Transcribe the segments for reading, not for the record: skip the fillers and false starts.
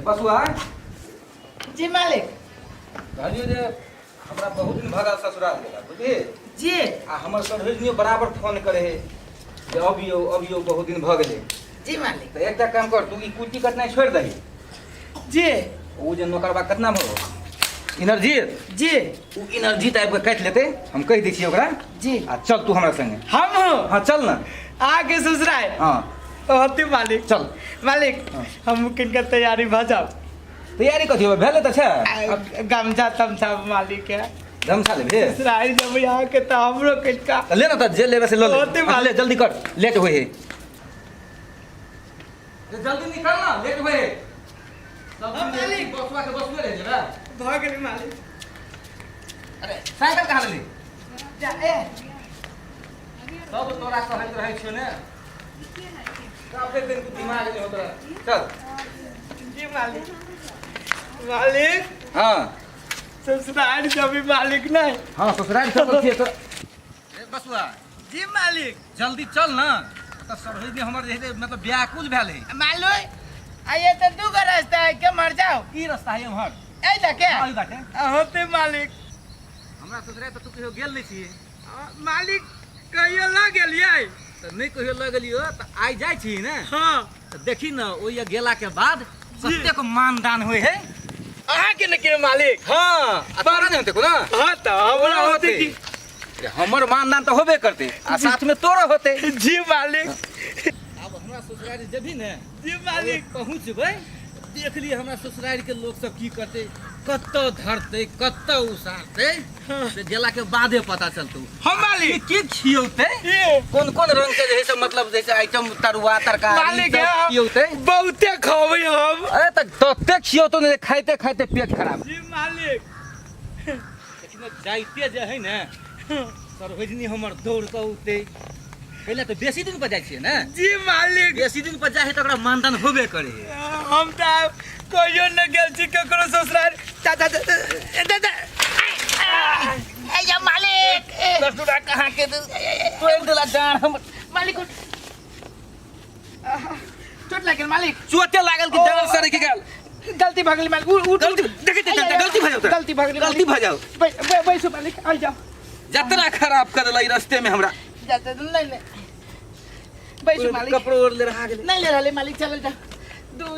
बसुआ। जी मालिक। कहलियो जे हमरा बहुत दिन भऽ गेल ससुराल गेला, बुझलियै? जी। आ हमर सरहोजनियो बराबर फोन करे है जे अबियौ अबियौ, बहुत दिन भऽ गेलै। जी मालिक। तऽ एकटा काम कर, तू ई कुट्टी कटनाइ छोड़ि दही। जी। ओ जे नौकरबा कतना भऽ इनरजीत। जी। ओ इनरजीत आबि कऽ काटि लेतै, हम कहि दै छियै ओकरा। जी। आ चल तू हमरा संगे। हम? हाँ, चल ना। आके ससुराल? हाँ। होती मालिक। चल। मालिक। हाँ। हम किनका तैयारी भऽ जाओ। तैयारी कथी होबे भेलै तऽ छै। गमछा तमछा मालिक है। गमछा लेबे? ससुराल जब यहाँ के तऽ हमरो किनका। तऽ ले ना, तऽ जे लेबे से लऽ ले। होती हाँ, मालिक। ले, जल्दी कर, लेट होए है। जल्दी निकल ना, लेट होए है। सब हाँ, दिन मालिक। बसुआ के बसुए रह जेबे। भऽ गेलै मालिक। अरे, साइकिल कहाँ लेली? जा ए। सब तोरा कहैत रहै छियौ ने, काफी दिन के दिमाग नहीं हो तोरा। चल। जी मालिक। मालिक। हाँ। ससुराल जब मालिक नहीं। हाँ, ससुराल चल छियै तो। ए बसुआ। जी मालिक। जल्दी चल ना, तऽ सरहोज हमर जे है मतलब व्याकुल भेल है। मालूम आइए तो दू गो रास्ता है के मर जाओ। ई रास्ता है एम्हर। ए जाके। हाँ, ई बाटे। होते मालिक। हमरा ससुराल तऽ तू कहियो गेल नहि छियै। मालिक, कहियो लऽ गेलियै? तऽ नहि कहियो लऽ गेलियो तऽ आइ जाइ छी ने। हाँ। तऽ देखी ने, ओहि गेला के बाद कतेक मानदान होइ है। अहाँके ने के मालिक? हाँ, आ तोरा नहि होतै कोनो? हाँ, तऽ हमरा होते की। अरे, हमर मानदान तऽ होबे करतै आ साथ में तोरो होतै। जी मालिक। आब हमरा ससुराल जेबही ने? जी मालिक। पहुँचबै, देख लियै हमरा ससुराल के लोग सब की करतै, कतऽ धरतै, कतऽ उसारतै, से गेला के बादे पता चलतौ। हम मालिक। की की खियौतै, ए। कोन कोन रंग के जे है से मतलब जैसे आइटम, तरुआ, तरकारी मालिक सब है, खियौतै। बहुते खबै हम। अरे, तऽ तते खियौतौ ने, खाइते खाइते पेट खराब। जी मालिक। लेकिन जाइते जे है ने, सरहोजनी हमर दौड़ कऽ औतै। पहिले तऽ बेसी दिन पर जाइ छियै ने। जी मालिक। बेसी दिन पर जाइ है तऽ ओकरा मानदान होबे करे है। हम तऽ कहियो न गेल छी ककरो ससुराल। दादा दादा, ए मालिक। ससुरा कहाँ के तोड़ि देला डाँड़ हमर। मालिक, उठ। चोट लागल मालिक? चोटे लागल कि डाँड़ सड़कि गेल। गलती भऽ गेल मालिक, उठ उठ। गलती देखै छियै, गलती भऽ जाउ तोरा। गलती भऽ गेल। गलती भऽ जाउ। बैसू मालिक, आइ जाओ। जतना खराब कर देला ई रस्ते में हमरा। जा जा, नहीं नहीं, बैसू मालिक। कपड़ो और ले रहा गेलै। नहीं ले रहले मालिक, चलल जा।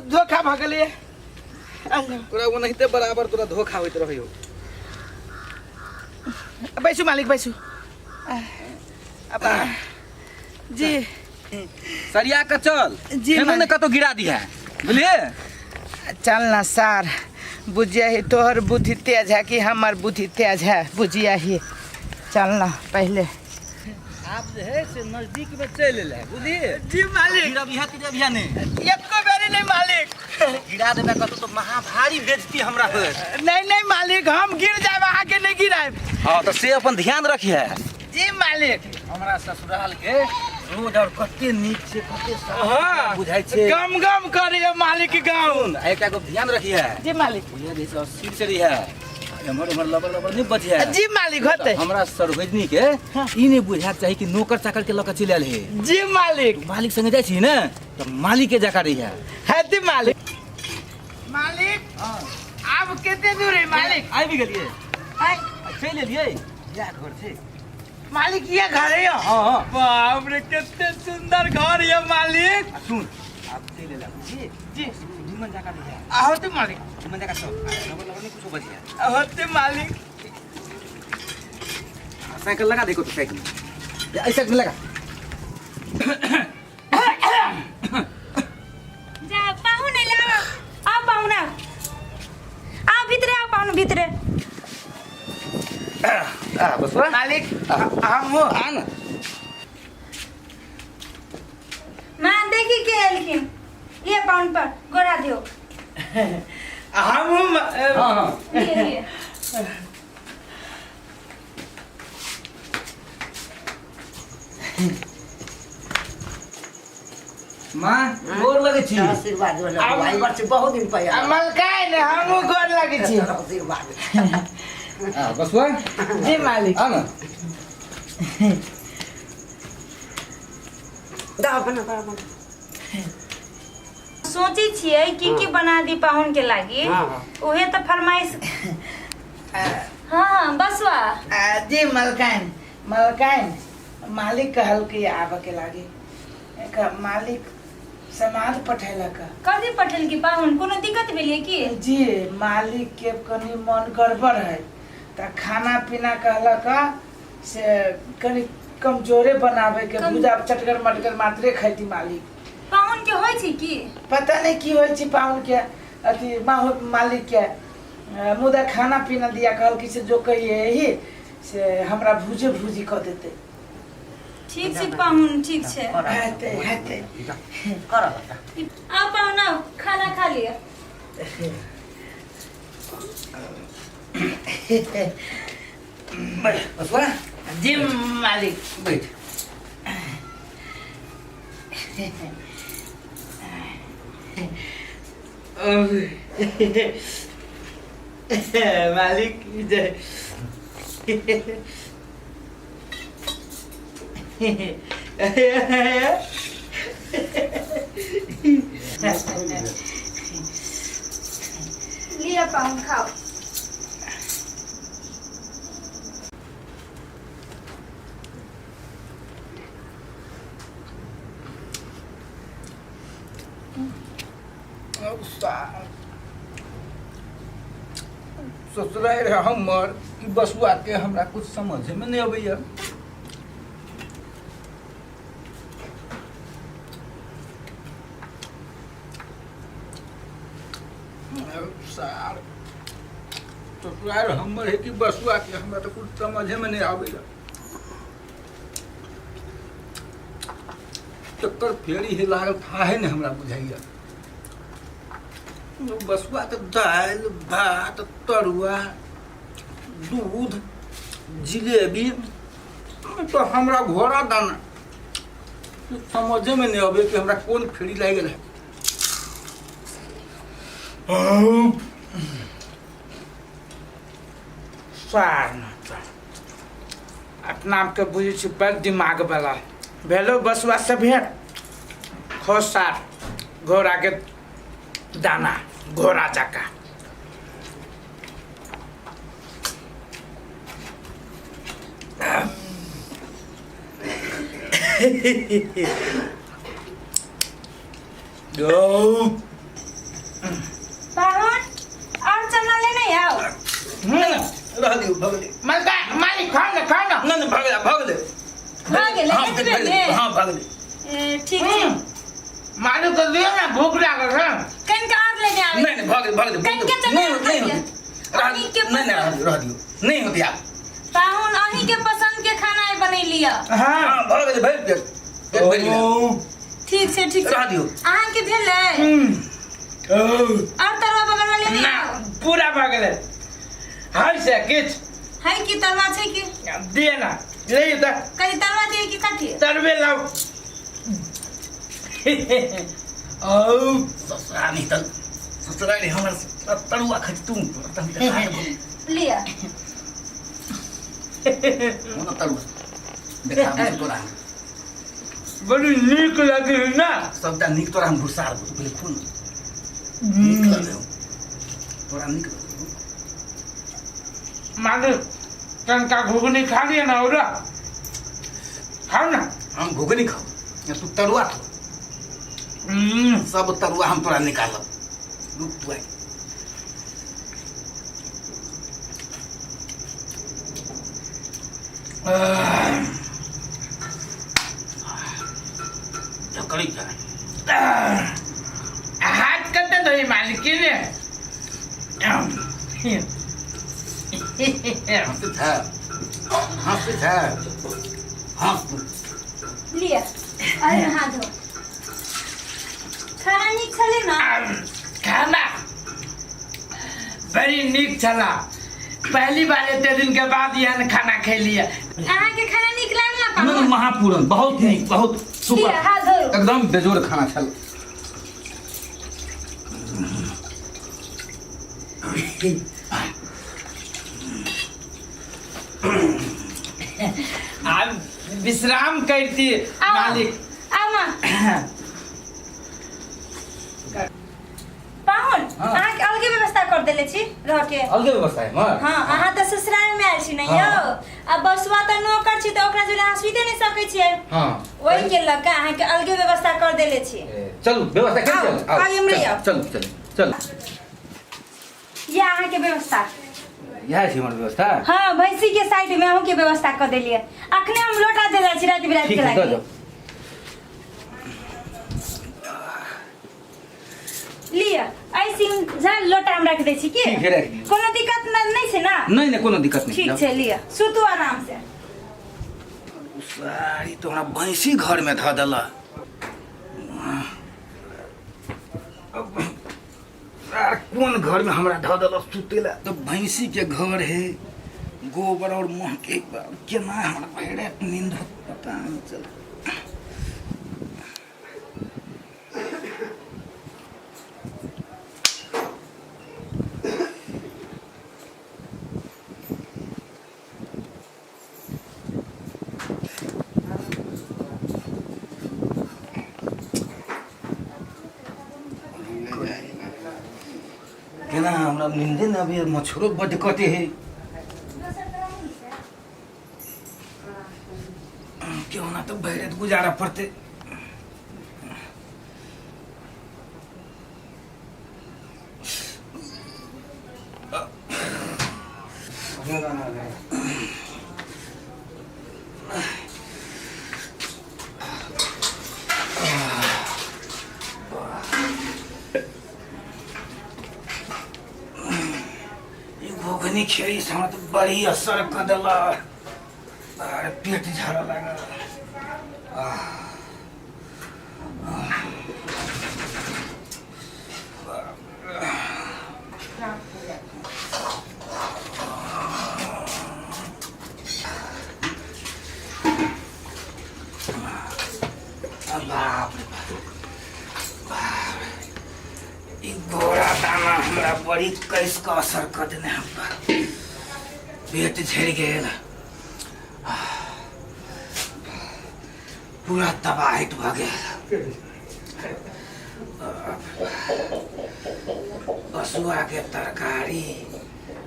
धोखा भऽ गेलै, आइ जाओ। तोरा ओनाहिते बराबर तोरा धोखा होइत रहै हो। बैसू मालिक, बैसू। अब जी। सरिया के चल। जी, फेनो ने मालिक। कतौ गिरा दिहा, बुझलिए? चल ना सार, बुझिया ही तोहर बुद्धि तेज है कि हमर बुद्धि तेज है, बुझिया ही। चल ना पहले। आप जे है से नजदीक में चलि एलै, बुझलिए? जी मालिक। गिरा बिहा तिरा बिहा नहीं। एको बेरी नहीं मालिक। गिरा देबे कतौ तो महाभारी बेइज्जती हमरा होयत। नहीं नहीं मालिक, हम गिर जाए, अहाँ के नहीं गिराए। हाँ, तो से अपन ध्यान रखिए। जी मालिक। हमरा ससुराल के रोड और कते नीक छै, कते साफ हाँ। बुझाइ छै। गम गम करे मालिक गाँव। आ एकटा गप ध्यान रखिए। जी मालिक। बुझिए जे सब सीट से रहिए, एम्हर उम्हर लबर लबर नहीं बजिए। जी मालिक, होते। हमरा सरहोजनी के ई नहीं बुझाक चाही कि नौकर चाकर के लऽ के चलि आयल हे। जी मालिक। मालिक संगे जाइ छी ने तऽ मालिक के जकाँ रहिए। हेती मालिक। मालिक, आब कते दूर है मालिक? आबि गेलियै। आय। चलि एलियै, इएह घर छै। मालिक, ये घर है? हाँ हाँ। बाप रे, कितने सुंदर घर है मालिक। आ सुन, आब चलि एला, बुझलियै? जी। निमन जकाँ रहिए। होते मालिक। निमन जकाँ सब लबर लबर नहीं कुछो बजिए। होते मालिक। साइकिल लगा, देखो तो साइकिल ऐसा लगा। जा पाहुन एला, आओ पाहुना, आओ भितरे, आओ पाहुन भितरे। आ बसवा। मालिक, हम हो। आ ना। माँ, देखी के एलखिन। लिए पाहुन पर गोरा दियो। हम हूँ। हाँ हाँ। लिए लिए। माँ, गोर लगै छी। आशीर्वाद वाला भाई वर्ष बहुत दिन पर आयल। मलकाय ने, हमहूँ गोर लगै छी। आशीर्वाद। आ बसवा। जी मालिक। आ ना। दा बना बना बना। सोचै छियै की की बना दी पाहुन के लागी। हाँ, हाँ। उहे तऽ फरमाइश। हाँ हाँ बसवा। जी मलकाइन, मलकाइन मालिक कहलकै आबऽ के लागी। एक मालिक समाद पठेलक। कथी पठेलकी पाहुन? कोनो दिक्कत भेलै की? जी मालिक के कनि मन गड़बड़ है तऽ खाना पीना कहलक से कनि कमजोरे बनाबे के, भुजा चटगर मटगर मात्रे खैती मालिक। पाहुन के होइ छै की? पता नहीं की होइ छै पाहुन के, अथी मालिक के। मुदा खाना पीना दिया कहल कि से जो कहिए ही से हमरा भुजे भुजी कऽ देते। ठीक छै पाहुन, ठीक छै। हेतै हेतै। कर बता। आउ पाहुन आउ, खाना खा लिअ। बैठ बसवा। जी मालिक। बैठ। मालिक जय। लिअ पाहुन खाउ। ससुरारि है हमर कि बसुआ के, हमरा कुछ समझे में नहीं अबैया। सार ससुरारि हमर है कि बसुआ के, हमरा तो कुछ समझे में नहीं आबैया। चक्कर फेरी है लागल, थाहे नहीं हमरा बुझाइया। बसुआ तऽ दालि भात तरुआ दूध जिलेबी तऽ हमरा घोड़ा दाना समझेमे नहि अबै कि हमरा कोन फेरी लागि गेल है। सार अपना आपके बुझै छी बड़ दिमाग वाला भेलो बसुआ से भेंट। खो सार घोड़ा के दाना, घोड़ा जका। गौ पाहुन और चना लेने आओ। रह दियौ, भऽ गेलै। मालिक मालिक खाओ ना, खाओ ना। नहि नहि, भऽ गेलै, भऽ गेलै। भऽ गेलै? हँ, एतबे भऽ गेलै, ने? हँ भऽ गेलै। ए, ठीक छै। मालिक को दियो ना, भूख लागल है। कनिक और लेने आबै। नहि नहि, भऽ गेलै, भऽ गेलै। कनिके चना नहि और नहि खा लिअ। होतै। अहीं के नहि नहि, रह दियौ, रह दियौ, नहि होतै आब। पाहुन अहीं के पसंद के खाना आइ बनेलियै। हाँ। हँ भऽ गेलै, भरि पेट, पेट भरि गेलै। ठीक छै, ठीक छै। रह दियौ। अहाँके भेलै? और तरुआ बगल लेने ना आउ। पूरा भऽ गेलै। है से किछु है की तरुआ छै की? दिए ना, ले तऽ। कहीं तरुआ दिए की कथी? तरुए लाउ। औ ससुरा नहि तऽ ससुरा नहि हमर तरुआ खाइ तू तोरा तऽ हम लिअ। कोनो तरुआ देखा तोरा। बड़ी नीक लगे ना। सबटा नीक तोरा हम घुसा देबौ, तू पहिले खो ने। नीक लगे हौ तोरा, नीक लगे हौ। मालिक तनका घुघनी खा लिअ ना, और खाओ ना। हम घुघनी खाऊ या तू तरुआ खा? सब तरुआ हम तोरा निकालब, रुक तू आइ। ढकड़ी का हाथ कते धोई मालिक ने? हंसैत है, हंसैत है, हंस तू। लिअ, अरे हाथ धो। खाना नीक छलै ना? खाना बड़ी नीक छला। पहली बार एते दिन के बाद एहन खाना खेलिए। अहाँके खाना नीक लागल ना नहि, पाहुन? महापूरन, बहुत नीक, बहुत सुपर। लिअ हाथ धोरू। एकदम बेजोड़ खाना छल। आब विश्राम करती आउ। मालिक। आउ माँ। देले छी रह के। अलगे व्यवस्था है हमर। हाँ, अहाँ तऽ ससुराल में आयल छी ने यौ। हाँ। आ बसुआ तऽ नौकर छी, तऽ ओकरा जोड़े अहाँ सुइते नहि सकै छियै। हाँ। ओहि के लऽ के अहाँके अलगे व्यवस्था कर देले छी। ए, चलू व्यवस्था कर। आउ, चलू आउ, आउ, इम्हरे आउ। चलू चलू चलू। ये अहाँके व्यवस्था। इएह छै हमर व्यवस्था। हाँ, भैंसी के साइड में अहूँ के व्यवस्था कर देलियै। अखने हम लोटा दे जाइ छी राति बिराति ठीक के है, दऽ लागी। जाउ। लिअ, ऐसी जा लोटा हम रख दै छी की। ठीक है, राखि दियौ। कोनो दिक्कत नहि छै ना? नहि नहि, कोनो दिक्कत नहि। ठीक छै, लिअ, सुतू आराम से। साड़ी तो हमरा भैंसी घर में धऽ देला। आर कोन घर में हमरा धऽ देलक सुते ला? तो भैंसी के घर है, गोबर और मुँह के केना हमरा भरि राति नींद होत पता नहीं चल। केना हमरा नींदे न अभी, मच्छरो बड्ड कटे है। क्यों ना तो भरि राति गुजारा पड़ते। ई घुघनी खेड़ी से हमरा तऽ बड़ी असर कऽ देलक। अरे पेट झड़ऽ लागल। बाप रे बाप, ई घोड़ा दाना हमरा बड़ी कैस के असर कऽ देने हम पर। पेट झड़ि गेल, पूरा तबाहित भऽ गेल। बसुआ के तरकारी,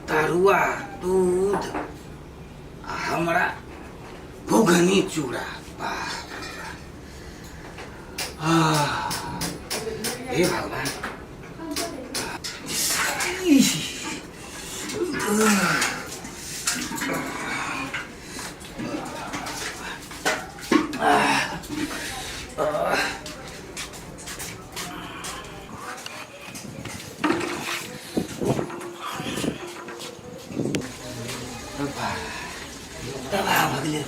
तरुआ, दूध आ हमरा घुघनी चूड़ा। वाह, हे भगवान। तबाह भऽ गेलै।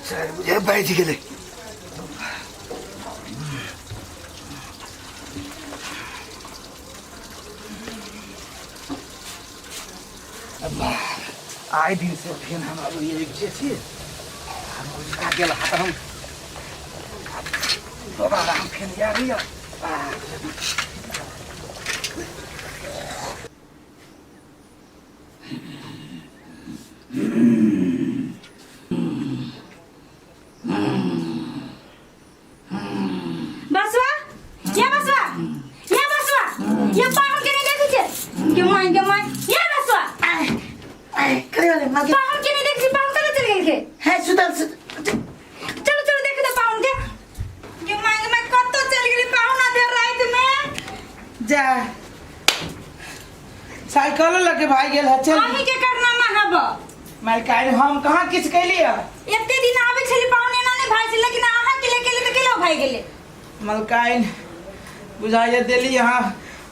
4 बजे बाजि गेलै। आइ दिन से फेर हम अब ये जे छी हम उठा गेल हाथ, हम दोबारा हम फेर आबैया। बसवा, ये बसवा, ये बसवा, ये पाहुन के नहीं देखै छै के my के my. ये बसवा। कहियो ने माँ के। पाहुन के नहीं देखै छै? पाहुन कतऽ चलि गेल के? है सुतल सुतल। चलो चलो, देख दे पाहुन के। के my के my, कतऽ चलि गेली पाहुन आधे राति में? जा, साइकिलो लके भाग गेल है, चल। अहीं के करनामा हब। माय, काल्हि हम कहाँ किछु कैलियै? एते दिन आबै छली पाहुन, एना नहि भाइ छै, लेकिन अहाँ के लेके एली तऽ केना भागि गेलै? मलकाइन बुझाइए देली यहाँ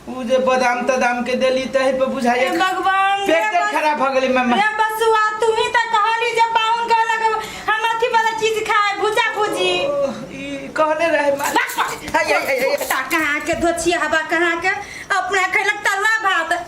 उ जे बादाम तदाम के देली, तही पे बुझाइए हे भगवान। पेट रे बस- खराब हो गेलै मम्मा। रे बसुआ, तुम्ही तऽ कहली जे पाहुन कहलक हम अथी वाला चीज खाए, भुजा भुजी। ओह, ई कहने रहे माँ। हाय, हाय, हाय, हाय। कुत्ता कहाँ के, धोछिया हवा कहाँ के, अपना खैलक तरुआ भात।